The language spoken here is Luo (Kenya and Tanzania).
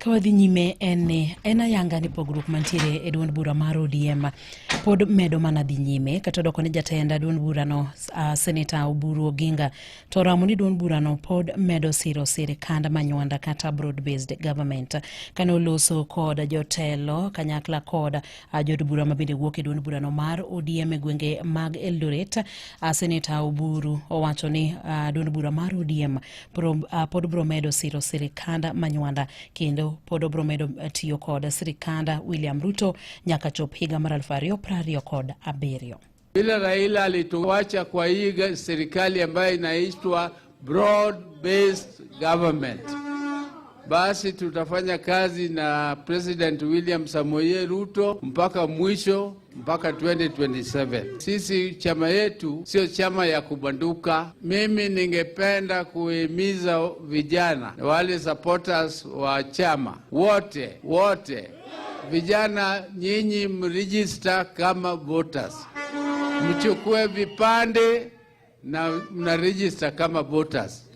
Ka wadhi nyime en ni en ayanga ni pogruok mantiere e duond bura mar ODM pod medo mana dhi nyime kata doko ni jatend duond burano Seneta Oburu Oginga to oramo ni duond burano pod medo siro sirikand Manywanda kata broad based government. Kane oloso kod jotelo kanyakla kod jood bura mabende wuok e duond burano mar ODM e gwenge mag Eldoret, Seneta Oburu owacho ni duond bura mar ODM pod bro medo siro sirikand Manywanda kendo pod obro medo tiyo kod sirikand William Ruto nyaka chop higa mar 2027. Vile Raila alituacha kwa hii serikali ambayo inaitwa broad based government, basi tutafanya kazi na President William Samoei Ruto mpaka mwisho, mpaka 2027. Sisi chama yetu sio chama ya kubanduka. Mimi ningependa kuhimiza vijana wale supporters wa chama wote wote, vijana nyinyi mregister kama voters, mchukue vipande na mna register kama voters.